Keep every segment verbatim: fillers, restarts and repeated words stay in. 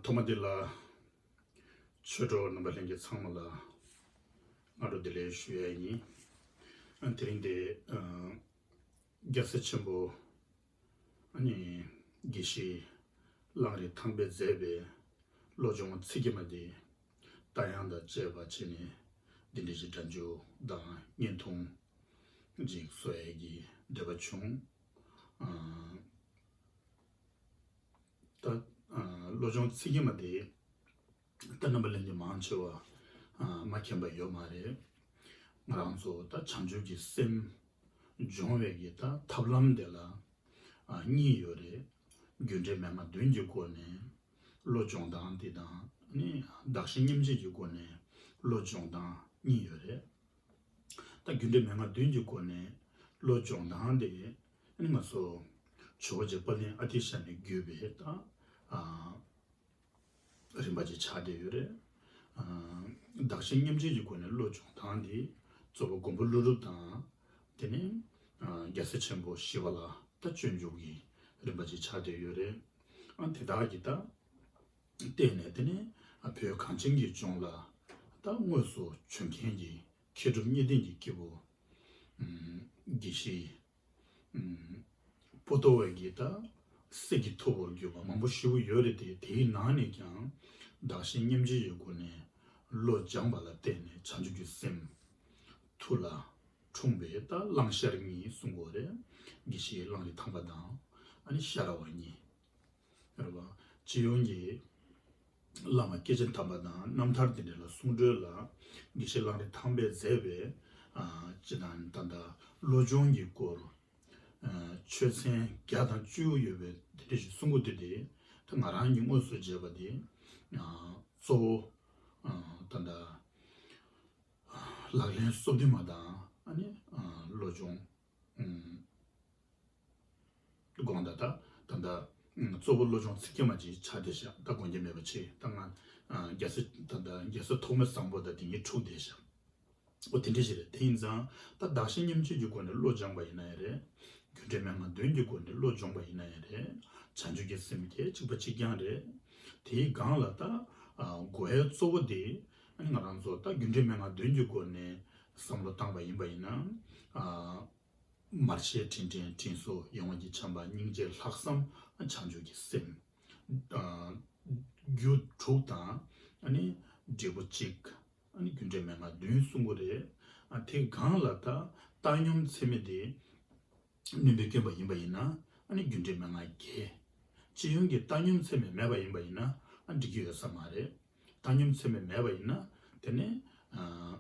ཐོག་མ་དེ་ལ་ཆོས་གྲོགས་རྣམ་པ་ལྷན་རྒྱས་ཚང་མ་ལ་སྔ་དྲོ་བདེ་ལེགས་ཞུ་ཡ་ཡིན། ཨ་དེ་རིང་དེ་ཨ་རྒྱལ་སྲས་ཆེན་པོ་ཨ་ནི་དགེ་བཤེས་གླང་རི་ཐང་པས་མཛད་པའི་བློ་སྦྱོང་ཚིག་བརྒྱད་མ་དེ་རྟ་དབྱངས་དང་བཅས་པ་བྱས་ནས་འདི་འདྲ་ཞིག་སྒྲ་འཇུག་དང་བརྙན་ཐུང་ཅིག་བཟོ་ཡ་གི་འདོད་པ་བྱུང་། ཨ་ད་ཨ་བློ་སྦྱོང་ཚིག་བརྒྱད་མ་དེ་ད་རྣམ་པ་ལྷན་རྒྱས་མང་ཆེ་བ་ཨ་མ་མཁྱེན་པ་ཡོད་མ་རེད། ང་རང་ཚོ་ད་བྱང་ཆུབ་ཀྱི་སེམས་སྦྱོང་བའི་གི་ད་ཐབས་ལམ་དེ་ལ་ཨ་གཉིས་ཡོད་རེད། རྒྱུ་འབྲས་མན་ངག་བདུན་གྱི་སྒོ་ནས་བློ་སྦྱོང་སྟངས་དེ་དང་ནི་བདག་གཞན་མཉམ་བརྗེ་གི་སྒོ་ནས་བློ་སྦྱོང་སྟངས་གཉིས་ཡོད་རེད། ད་རྒྱུ་འབྲས་མན་ངག་བདུན་གྱི་སྒོ་ནས་བློ་སྦྱོང་སྟངས་དེ་ཨ་ནི་ང་ཚོ་ཇོ་བོ་རྗེ་དཔལ་ལྡན་ཨ་ཏི་ཤ་ནས་བརྒྱུད་པའི་ད་ཨ་རིམ་པ་ཅིག་ཆགས་བསྡད་ཡོད་རེད། ཨ་བདག་གཞན་མཉམ་བརྗེ་གི་སྒོ་ནས་བློ་སྦྱོང་སྟངས་དེ་གཙོ་བོ་མགོན་པོ་ཀླུ་སྒྲུབ་དང་དེ་ནས་ཨ་རྒྱལ་སྲས་ཆེན་པོ་ཞི་བ་ལྷ་ད་སྤྱོད་འཇུག་གི་རིམ་པ་ཅིག་ཆགས་བསྡད་ཡོད་རེད། ཨ་དེ་དག་གི་ད་བརྟེན་ནས་དེ་ནས་བོད་གངས་ཅན་གྱི་ལྗོངས་ལ་ད་དངོས་སུ་བྱོན་མཁན་གྱི་མཁས་གྲུབ་གཉིས་ལྡན་གྱི་སྐྱེས་བུ་དགེ་བཤེས་པོ་ཏོ་བའི་གི་ད་གསེར་གྱི་ཐུབ་པར་གྱུར་པ་མང་པོ་ཞེ་པོ་ཡོད་རེད་དེ། དེའི་ནང་ནས་ཀྱང་བདག་གཞན་མཉམ་བརྗེ་ཡི་སྒོ་ནས་བློ་སྦྱངས་པ་ལ་བརྟེན་ནས་བྱང་ཆུབ་ཀྱི་སེམས་ཐུགས་ལ་འཁྲུངས་པའི་ད་གླང་ཤར་གཉིས་གསུང་གི་ཡོད་རེད། དགེ་བཤེས་གླང་རི་ཐང་པ་དང་ཨ་ནི་ཤ་ར་བ་གཉིས། རེད་བ། སྤྱི་ཡོངས་ཀྱི་བླ་མ་སྐྱེས་ཆེན་དམ་པ་དང་རྣམ་ཐར་འདི་འདྲ་ལ་གསུང་སྒྲོས་ལ་དགེ་བཤེས་གླང་རི་ཐང་པས་མཛད་པའི་ཨ་སྤྱི་དང་ད་ལྟ་བློ་སྦྱོང་གི་སྐོར་ཨ་ཆོས་ཚན་བརྒྱ་དང་བཅུ་ཡོད་པའི་འདི་འདྲ་ཞིག་གསུང་གི་འདུག་སྟེ། ད་ང་རང་གིས་དངོས་སུ་མཇལ་བ་དེ་ཨ་གཙོ་བོ་ཨ་ད་ལྟ་ལག་ལེན་སོ་བདུན་མ་དང་ཨ་ནི་ཨ་བློ་སྦྱོང་ཨ་དགོངས་དག་ད་ད་ལྟ་གཙོ་བོ་བློ་སྦྱོང་ཚིག་བརྒྱད་མ་ཅིག་ཆགས་བསྡད་ཤག་ད་དགོངས་འགལ་མེད་པ་བྱས། ད་ང་རྒྱལ་སྲས་ད་ལྟ་རྒྱལ་སྲས་ཐོགས་མེད་བཟང་པོ་དང་དེ་གཉིས་འཁྲུག་བསྡད་ཤག་འོ་དེ་འདྲ་ཞིག་རེད། དེ་ཡིན་ཙང་ད་བདག་གཞན་མཉམ་བརྗེ་གི་སྒོ་ནས་བློ་སྦྱངས་པ་ཡིན་ན་ཡང་རེད། རྒྱུ་འབྲས་མན་ངག་བདུན་གྱི་སྒོ་ནས་བློ་སྦྱོངས་པ་ཡིན་ན་ཡང་རེད། བྱང་ཆུབ་ཀྱི་སེམས་དེ་གཅིག་པ་གཅིག་རྐྱང་རེད། དེའི་སྒང་ལ་ད་ཨ་དགོས་ཡ་གཙོ་བོ་དེ་ཨ་ནི་ང་རང་ཚོ་ད་རྒྱུ་འབྲས་མན་ངག་བདུན་གྱི་སྒོ་ནས་བསམ་བློ་བཏང་པ་ཡིན་པ་ཡིན་ན་ཨ། མར་ཤེས་དྲིན་དྲན་དྲིན་གཟོ་ཡོང་བ་གྱི་བྱམས་པ་སྙིང་རྗེ་ལྷག་བསམ་བྱང་ཆུབ་ཀྱི་སེམས། ཨ་རྒྱུ་དྲུག་དང་ཨ་ནི་འབྲས་བུ་གཅིག་ཨ་ནི་རྒྱུ་འབྲས་མན་ངག་བདུན་གསུང་གི་རེད། ཨ་དེ་སྒང་ལ་ད་བཏང་སྙོམས་ཚད་མེད་དེ་སྣོན་པའི་སྐྱོན་པ་ཡིན་པ་ཡིན་ན་ཨ་ནི་རྒྱུ་འབྲས་མན་ངག་བརྒྱད། སྤྱི་ཡོངས་ཀྱི་བཏང་སྙོམས་ཚད་མེད་མེད་པ་ཡིན་པ་ཡིན་ན་ཨ་འགྲིག་གི་ཡོད་ས་མ་རེད། བཏང་སྙོམས་ཚད་མེད་མེད་པ་ཡིན་ན་དེ་ནི་ཨ།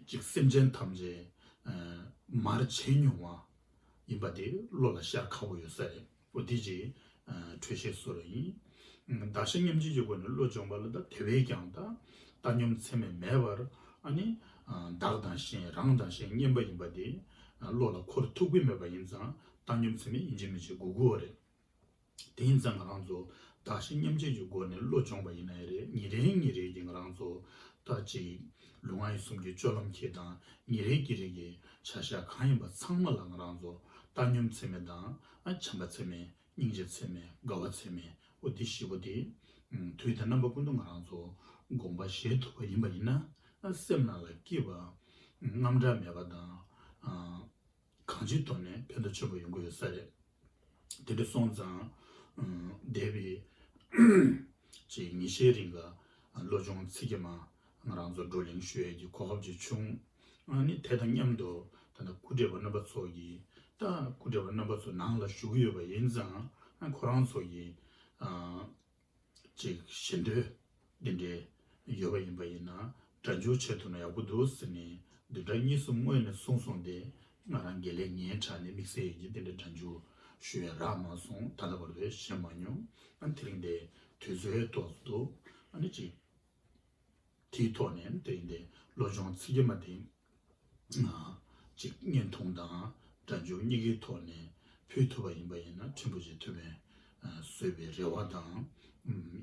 ཅིག་སེམས་ཅན་ཐམས་ཅད་ཨ་མར་བྱས་མྱོང་བ་ཡིན་པ་དེ་བློ་ལ་ཤར་ཁག་པོ་ཡོད་ས་རེད། འོ་དེ་ཅིག་ཨ་འཕྲོས་བཤད་སོ་ར་ཡིན། ཨ་བདག་གཞན་མཉམ་བརྗེ་གི་སྒོ་ནས་བློ་སྦྱོང་བ་ལ་ད་དེ་བས་ཀྱང་ད་བཏང་སྙོམས་ཚད་མེད་མེད་པར་ཨ་ནི་ཨ་བདག་དང་གཞན་རང་དང་གཞན་མཉམ་པ་ཡིན་པ་དེ་ཨ་བློ་ལ་འཁོར་ཐུབ་ཀྱི་མེད་པ་ཡིན་ཙང་བཏང་སྙོམས་ཚད་མེད་ཡིན་གཅིག་མིན་གཅིག་དགོས་ཀྱི་ཡོད་རེད། དེ་ཡིན་ཙང་ང་རང་ཚོ་བདག་གཞན་མཉམ་བརྗེ་གི་སྒོ་ནས་བློ་སྦྱོང་བ་ཡིན་ན་ཡང་རེད། ཉིན་རེ་ཉིན་རེ་གི་ང་རང་ཚོ་ད་ཅིག་ལུས་ངག་ཡིད་གསུམ་གྱི་སྤྱོད་ལམ་འཁྱེར་དང་ཉིན་རེ་གི་རེ་གི་བྱ་བཞག་གང་ཡིན་པ་ཚང་མ་ལ་ང་རང་ཚོ་བཏང་སྙོམས་ཚད་མེད་དང་ཨ་བྱམས་པ་ཚད་མེད་སྙིང་རྗེ་ཚད་མེད་དགའ་བ་ཚད་མེད་འོ་འདི་བཞི་པོ་དེ་དུས་དང་རྣམ་པ་ཀུན་ཏུ་ང་རང་ཚོ་དགོངས་པ་བཞེས་ཐུབ་པ་ཡིན་པ་ཡིན་ན་ཨ་སེམས་ནང་ལ་སྐྱིད་པ་དངངས་སྐྲག་མེད་པ་དང་ཨ། གང་ཅིའི་ཐོག་ནས་ཕན་ཐོགས་ཆེན་པོ་ཡོང་གི་ཡོད་ས་རེད། དེ་འདྲ་སོང་ཙང་ཨ་འདས་པའི་ཅིག་ཉིན་ཤས་རིང་ལ་བློ་སྦྱོང་ཚིག་བརྒྱད་མ་ང་རང་ཚོ་བགྲོ་གླེང་ཞུ་ཡས་ཀྱི་གོ་སྐབས་ཅིག་བྱུང་། ཨ་ནི་དེ་དང་མཉམ་དུ་ད་ལྟ་སྐུ་བགྲེས་པ་རྣམ་པ་ཚོ་གིས་ད་སྐུ་བགྲེས་པ་རྣམ་པ་ཚོ་ནང་ལ་བཞུགས་ཡོད་པ་ཡིན་ཙང་ཨ་ཁོ་རང་ཚོ་གིས་ཨ། ཅིག་ཞེ་འདོད་འདི་འདྲའི་ཡོད་པ་ཡིན་པ་ཡིན་ན་སྒྲ་འཇུག་བྱེད་ཐུབ་ན་ཡག་པོ་འདུག་ཟེར་ནས་བདུན་ཕྲག་གཉིས་གསུམ་སྔོན་ནས་གསུངས་སོང་སྟེ་ང་རང་དགེ་ལས་ངའི་དྲ་ནས་དམིགས་བསལ་ཡིན་གྱི་འདི་འདྲའི་སྒྲ་འཇུག་ཞུ་ཡ་རག་མ་སོང་། ད་ལྟ་བར་དུ་བྱེད་མ་མྱོང་། ཨ་དེ་རིང་འདི་དུས་ཚོད་ཏོག་ཙམ་འདུག་ཨ་ནི་ཅིག་དེའི་ཐོག་ནས་དེ་རིང་འདི་བློ་སྦྱོང་ཚིག་བརྒྱད་མ་དེ། ཅིག་བརྙན་ཐུང་དང་སྒྲ་འཇུག་གཉིས་ཀའི་ཐོག་ནས་ཕུལ་ཐུབ་པ་ཡིན་པ་ཡིན་ན་ཕྲན་བུ་ཅིག་ཐུབ་པའི་བཟོས་པའི་རེ་བ་དང་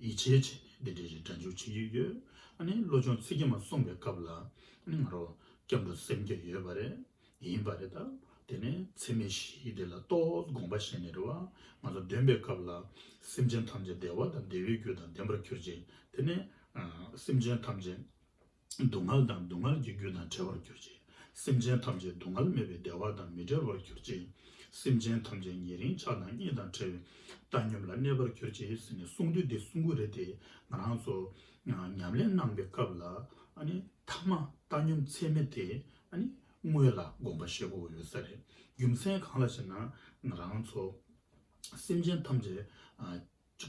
ཡིད་ཆེས་བྱས་ནས་འདི་འདྲའི་ཞིག་སྒྲ་འཇུག་བྱེད་ཀྱི་ཡོད། ཨ་ནི་བློ་སྦྱོང་ཚིག་བརྒྱད་མ་གསུངས་པའི་སྐབས་ལ་ཨ་ནི་ང་རང་སྐྱབས་འགྲོ་སེམས་བསྐྱེད་ཡོད་པ་རེད། ཡིན་པ་རེད། ད་ དེ་ནས་ཚད་མེད་བཞི་དེ་ལ་ཏོག་ཙམ་དགོངས་པ་བཞེས་ནས་རེད་བ། ང་ཚོ་འདོན་པའི་སྐབས་ལ། སེམས་ཅན་ཐམས་ཅད་བདེ་བ་དང་བདེ་བའི་རྒྱུ་དང་ལྡན་པར་གྱུར་ཅིག་དེ་ནས་ཨ་སེམས་ཅན་ཐམས་ཅད་སྡུག་བསྔལ་དང་སྡུག་བསྔལ་གྱི་རྒྱུ་དང་བྲལ་བར་གྱུར་ཅིག་སེམས་ཅན་ཐམས་ཅད་སྡུག་བསྔལ་མེད་པའི་བདེ་བ་དང་མི་འབྲལ་བར་གྱུར་ཅིག་སེམས་ཅན་ཐམས་ཅད་ཉེ་རིང་ཆགས་སྡང་གཉིས་དང་བྲལ་བའི་བཏང་སྙོམས་ལ་གནས་པར་གྱུར་ཅིག་ཟེར་ནས་གསུང་དུས་འདི་གསུང་གི་རེད་དེ། ང་རང་ཚོ་ཉམས་ལེན་གནང་པའི་སྐབས་ལ་ཨ་ནི་ཐ་མ་བཏང་སྙོམས་ཚད་མེད་དེ་ཨ་ནི་དངོས་ལ་དགོངས་པ་བཞེས་དགོས་ཡོད་ས་རེད། རྒྱུ་མཚན་གང་ལ་ཞེ་ན། ང་རང་ཚོ་སེམས་ཅན་ཐམས་ཅད་ཨ།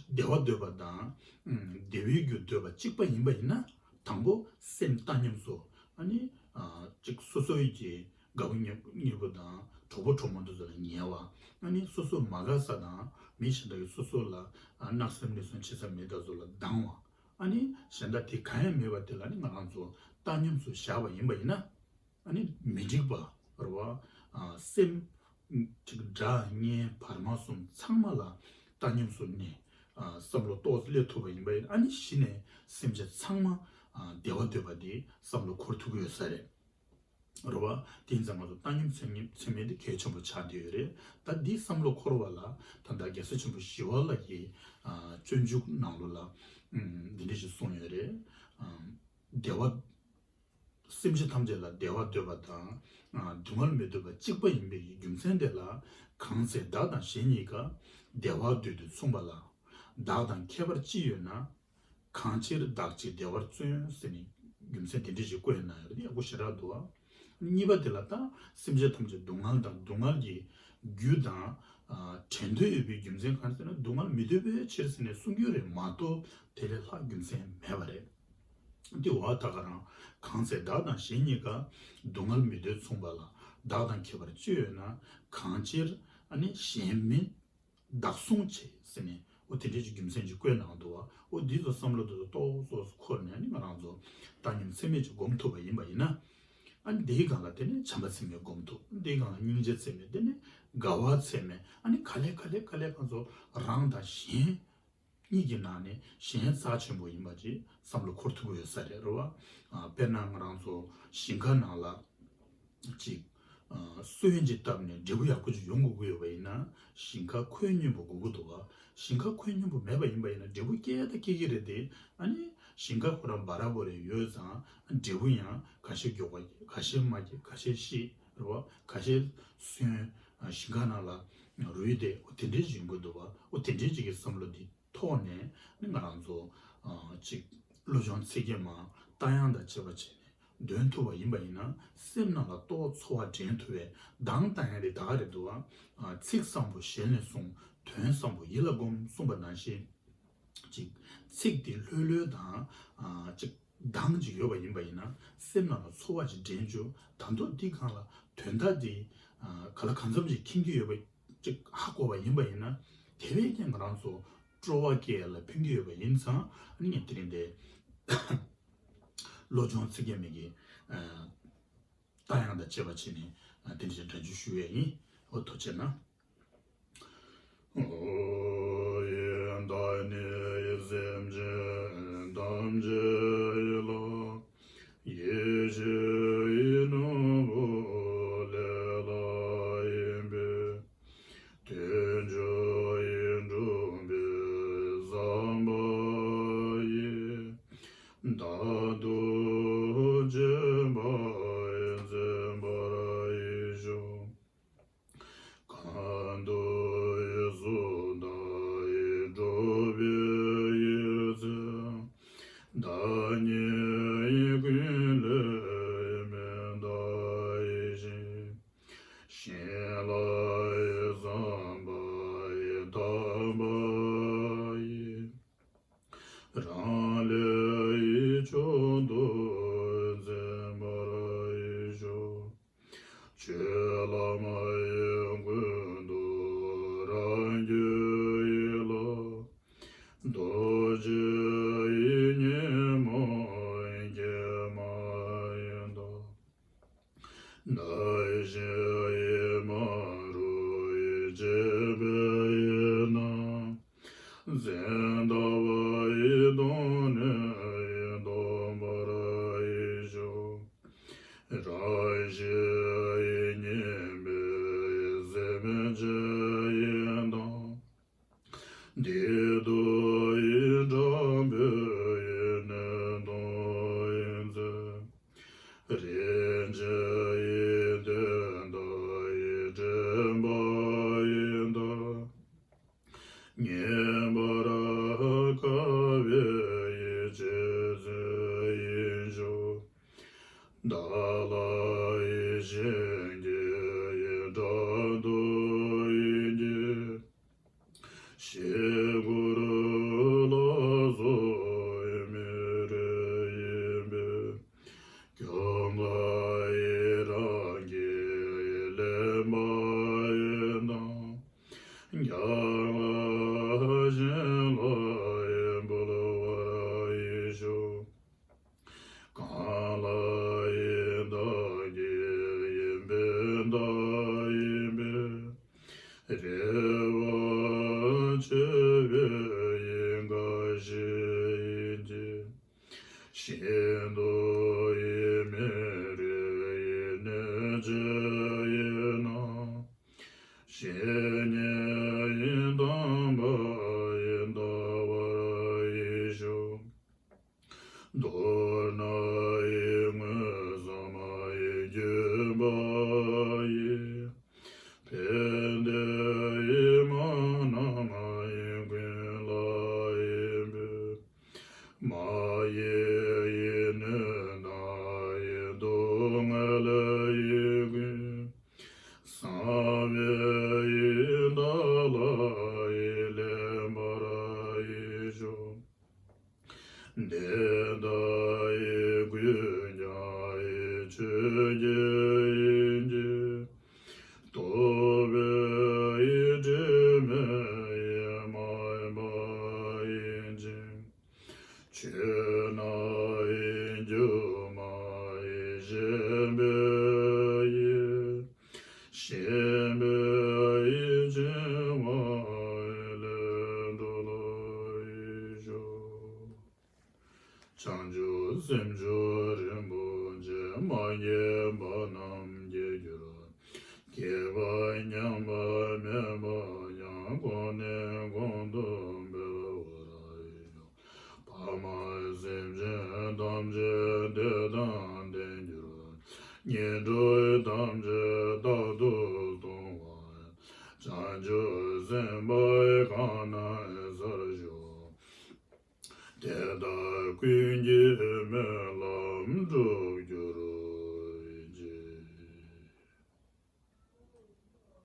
བདེ་བ་འདོད་པ་དང་། ཨུམ། བདེ་བའི་རྒྱུ་འདོད་པ་གཅིག་པ་ཡིན་པ་ཡིན་ན། དང་པོ་སེམས་བཏང་སྙོམས་སུ། ཨ་ནི། ཨ། གཅིག་སོ་སོའི་གི་དགའ་པོ་ཉེ་ཉེ་པོ་དང་གྲོགས་པོ་གྲོགས་མོ་འདི་ཚོ་ལ་ཉལ་བ། ཨ་ནི་སོ་སོ་མ་དགའ་ས་དང་མི་གཞན་དག་གིས་སོ་སོ་ལ། ཨ། བརྣབ་སེམས་ནུས་སེམས་བྱེད་ས་མི་དག་ཚོ་ལ་སྡང་བ། ཨ་ནི་གཞན་དག་དེ་གང་ཡང་མེད་པ་དེ་ལ་ནི་ང་རང་ཚོ་བཏང་སྙོམས་སུ་བཞག་པ་ཡིན་པ་ཡིན་ན། ཨ་ནི་མི་འགྲིག་པ་རེད་བ། ཨ། སེམས་ཅིག་དགྲ་གཉེན་བར་མ་གསུམ་ཚང་མ་ལ་བཏང་སྙོམས་སུ་ནས། ཨ། བསམ་བློ་ཏོག་ཙམ་སླེབས་ཐུབ་པ་ཡིན་པ་ཡིན། ཨ་ནི་གཞི་ནས་སེམས་ཅན་ཚང་མ། ཨ། བདེ་བ་འདོད་པ་དེ་བསམ་བློ་འཁོར་ཐུབ་ཀྱི་ཡོད་ས་རེད། རེད་བ། དེ་ཡིན་ཙང་ང་ཚོ་བཏང་སྙོམས་ཚད་མེད་ཚད་མེད་དེ་གལ་ཆེན་པོ་ཆགས་བསྡད་ཡོད་རེད། ད་འདི་བསམ་བློ་འཁོར་བ་ལ་ད་ལྟ་རྒྱལ་སྲས་ཆེན་པོ་ཞི་བ་ལྷ་གི། ཨ། སྤྱོད་འཇུག་ནང་ལོགས་ལ། ཨུམ། འདི་འདྲ་ཞིག་གསུངས་ཡོད་རེད། ཨ། བདེ་བ། སེམས་ཅན་ཐམས་ཅད་ལ་བདེ་བ་འདོད་པ་དང་། ཨ། སྡུག་བསྔལ་མི་འདོད་པ་གཅིག་པ་ཡིན་པའི་རྒྱུ་མཚན་དེ་ལ། གང་ཚེ་བདག་དང་གཞན་གཉིས་ཀ། བདེ་བ་འདོད་དུ་མཚུངས་པ་ལ། བདག་དང་ཁྱད་པར་ཅི་ཡོད་ན། གང་ཕྱིར་བདག་གཅིག་བདེ་བར་བརྩོན། ཟེར་ནས་རྒྱུ་མཚན་དེ་འདྲ་ཞིག་བཀོད་ཡོད་ན་ཡོད་དེ་ཡག་པོ་ཞེ་དྲག་འདུག་ཨ། གཉིས་པ་དེ་ལ་ད་སེམས་ཅན་ཐམས་ཅད་སྡུག་བསྔལ་དང་སྡུག་བསྔལ་གྱི་རྒྱུ་དང་། ཨ། བྲལ་འདོད་ཡོད་པའི་རྒྱུ་མཚན་གང་ཟེར་ན། སྡུག་བསྔལ་མི་འདོད་པའི་ཕྱིར་ཟེར་ནས་གསུང་རྒྱུ་རེད་མ་གཏོགས་དེ་ལས་ལྷག་རྒྱུ་མཚན་མེད་པ་རེད། འདི་བ་ད་ག་རང་། གང་ཚེ་བདག་དང་གཞན་གཉིས་ཀ། སྡུག་བསྔལ་མི་འདོད་མཚུངས་པ་ལ། བདག་དང་ཁྱད་པར་ཅི་ཡོད་ན། གང་ཕྱིར་ཨ་ནི་གཞན་མིན་བདག་བསྲུང་བྱེད། ཟེར་ནས་འོ་དེ་འདྲའི་ཅིག་རྒྱུ་མཚན་ཅིག་བཀོད་གནང་འདུག་བ། འོ་འདི་ཚོ་བསམ་བློ་དེ་ཚོ་ཏོག་ཙམ་འཁོར་ནས་ཨ་ནི་ང་རང་ཚོ་བཏང་སྙོམས་ཚད་མེད་ཅིག་སྒོམ་ཐུབ་པ་ཡིན་པ་ཡིན་ན། ཨ་ནི་དེའི་སྒང་ལ་དེ་ནས་བྱམས་པ་ཚད་མེད་སྒོམ་ཐུབ། དེའི་སྒང་ལ་སྙིང་རྗེ་ཚད་མེད། དེ་ནས་དགའ་བ་ཚད་མེད། ཨ་ནི་ག་ལེ་ག་ལེ་ག་ལེ་ང་ཚོ་རང་དང་གཞན་གཉིས་ཀྱི་ནང་ནས་གཞན་རྩ་ཆེན་པོ་ཡིན་པ་ཅིག་བསམ་བློ་འཁོར་ཐུབ་ཀྱི་ཡོད་ས་རེད། རེད་བ། ཨ། དཔེར་ན་ང་རང་ཚོ་ཞིང་ཁ་ནང་ལ་ཅིག་ཨ། སོན་ཅིག་བཏབ་ནས་འབྲས་བུ་ཡག་པོ་ཅིག་ཡོང་དགོས་ཀྱི་ཡོད་པ་ཡིན་ན། ཞིང་ཁ་ཁོད་སྙོམས་པོ་དགོས་ཀྱི་འདུག་བ། ཞིང་ཁ་ཁོད་སྙོམས་པོ་མེད་པ་ཡིན་པ་ཡིན་ན་འབྲས་བུ་སྐྱེ་ད་སྐྱེ་གི་རེད་དེ། ཨ་ནི་ཞིང་ཁ་ཁོ་རང་འབའ་ར་བོ་རེ་ཡོད་ཙང་འབྲས་བུ་ཡང་ཁ་ཤས་མགྱོགས་པ་སྐྱེ། ཁ་ཤས་མ་སྐྱེ། ཁ་ཤས་ཤི། རེད་བ། ཁ་ཤས་སོན། ཨ། ཞིང་ཁ་ནང་ལ་རུལ་ཏེ་འོ་དེ་འདྲའི་ཅིག་ཡོང་གི་འདུག་བ། འོ་དེ་འདྲའི་ཅིག་གི་བསམ་བློ་འདི་ཐོག་ནས་ནི་ང་རང་ཚོ། ཨ། ཅིག་བློ་སྦྱོང་ཚིག་བརྒྱད་མ་རྟ་དབྱངས་དང་བཅས་པ་བྱས་ནས་འདོན་ཐུབ་པ་ཡིན་པ་ཡིན་ན། སེམས་ནང་ལ་ཏོག་ཚོར་བ་འདྲེན་ཐུབ་པའི་གདངས་བཏང་ཡ་དེ་ད་ག་རེད་འདུག་ཨ། ཚིག་བཟང་པོ་ཞལ་ནས་གསུང་། དོན་བཟང་པོ་ཡིད་ལ་སྒོམ་གསུངས་པ་ནང་བཞིན། ཅིག་ཚིག་དེ་ལྷོད་ལྷོད་དང་། ཨ། ཅིག་གདངས་ཅིག་ཡོད་པ་ཡིན་པ་ཡིན་ན་སེམས་ནང་ལ་ཚོར་བ་ཅིག་འདྲེན་རྒྱུ། ད་དུང་འདི་སྒང་ལ་དོན་དག་འདི། ཨ། ག་ལ་གང་འཚམ་ཅིག་མཁྱེན་གྱི་ཡོད་པ་ཅིག་ཧ་གོ་བ་ཡིན་པ་ཡིན་ན། དེ་བས་ཀྱང་ང་རང་ཚོ་སྤྲོ་བ་སྐྱེ་ཡ་ལ་ཕན་གྱི་ཡོད་པ་ཡིན་ཙང་། ཨ་ནི་ངས་དེ་རིང་འདི་བློ་སྦྱོང་ཚིག་བརྒྱད་མའི་གི། ཨ། རྟ་དབྱངས་དང་བཅས་པ་བྱས་ནས། ཨ། དེ་འདྲ་ཞིག་སྒྲ་འཇུག་ཞུ་ཡས་ཡིན། འོ་ཐུགས་རྗེ་གནང་། ཨོ་ཡེ། བདག་ནི་སེམས་ཅན་ཐམས་ཅད་ལ། ཡིད་ཆེས་ཡིད་ནོར་བུ་ལས་ལྷག་ཡིན་པས། དོན་མཆོག་ཡིད་འགྲུབ་པའི་བསམ་པ་ཡིས། བདག་སྡུག་བྱེད་པ་འཛེམ་པར་ཤོག། གང་དུ་ཡིད་གཟུགས་དག་ཡིད་འགྲོ་བའི་ཡུལ་ཚེ། བདག་ཉིད་ཀུན་ལས་མི་འདའ་ཞིང་། གཞན་ལ་ཡི་བསམ་པ་ཡི་དག་པ་ཡིས། རང་ལས་ཡིད་མཆོག་ཏུ་འཛིན་པར་ཤོག། ཆོས་ལམ་ཡི་ཀུན་ཏུ་རང་རྒྱུད་ཡིད་ལ། རྡོ་རྗེ་ཡི་ཉིན་མོ་སྐྱེལ་མ་ཡིན་ཏོ། བདག་གཞན་ཡིད་མ་རུངས་ཡིད་ཆེས་པའི་ཡུལ་ན། འཛིན་བདག་པ་ཡི་གདོང་ནས་ཡིད་འདོམས་པར་ཤོག། རང་གཞན་ཡིད་གཉིས་མེད་ བདེ་སྡུག་ཡི་དྲག་པོའི་གནོད་སྡུག་ཡི་མཛད། རིན་ཆེན་ཡི་དོན་དག་ཡི་དྲན་པ་ཡི་མཐའ། ངེས་པར་དཀའ་བའི་ཡིད་ཆེས་ཚེ་ཡི་ཤོག་བདག་ལ་ཡིད་བཞིན་གྱི་ཡི་དྲག་ཏུ་ཡིད་ཀྱི། ཞིང་ཁུར་ལ་སོགས་མི་རིགས་ཡིན་པས། ཁྱོད་ཀྱི་ཡི་རང་གིས་ལེན་པ་ཡིན་དང་། རྒྱ་གར་གཞན་ལ་ཡི་འབུལ་བར་ཡི་ཤོག་གང་ལ་ཡི་བདག་གི་ཡིན་པའི་བདག་ཡིན་པས། རེ་བ་ཆེ་བའི་ཡིད་འགའ་ཞིག་ཡིན་གྱི། ཤིན་ཏུ་ཡི་མི་རིགས་ཡི་གནོད་བྱེད་ཡིན་ན། བཤེས་གཉེན་ཡི་དམ་པ་ཡི་བལྟ་བར་ཡི་ཤོག་མདོར་ན་ཡི་དངོས་སམ་ཡི་བརྒྱུད་པ་ཡི། ཕན་བདེ་ཡི་མ་ནམ་ཡི་ཀུན་ལ་ཡིན་པས། མ་ཡི་ཡི་གནོད་དང་ཡི་སྡུག་བསྔལ་ཡི་ཀུན། གསང་བའི་ཡི་བདག་ལ་ཡི་ལེན་པར་ཡི་ཤོག་བདེན་མཐའ་ཡི་ཀུན་ཀྱང་ཡི་ཆོས་ཀྱི་ཡིན་གྱི། རྟོག་པའི་ཡི་དྲི་མེད་ཡི་མ་ཡིན་པ་ཡིན་ཅིང་། ཆོས་རྣམས་ཡི་སྒྱུ་མ་ཡི་ཞེན་པའི་ཡི། ཞེན་པའི་ཡིད་ཆེས་པ་ལས་གྲོལ་ལོ་ཡི་ཤོག་བྱང་ཆུབ་སེམས་མཆོག་རིན་པོ་ཆེ་མ་སྐྱེས་པ་རྣམས་སྐྱེ་འགྱུར། སྐྱེས་པ་ཉམས་པ་མེད་པ་ཡང་གོང་ནས་གོང་དུ་འཕེལ་བར་ཤོག་ཕ་མ་སེམས་ཅན་ཐམས་ཅད་བདེ་དང་ལྡན་གྱུར། ངན་འགྲོ་ཐམས་ཅད་རྟག་ཏུ་སྟོང་བར། བྱང་ཆུབ་སེམས་དཔའི་ཁམས་ན་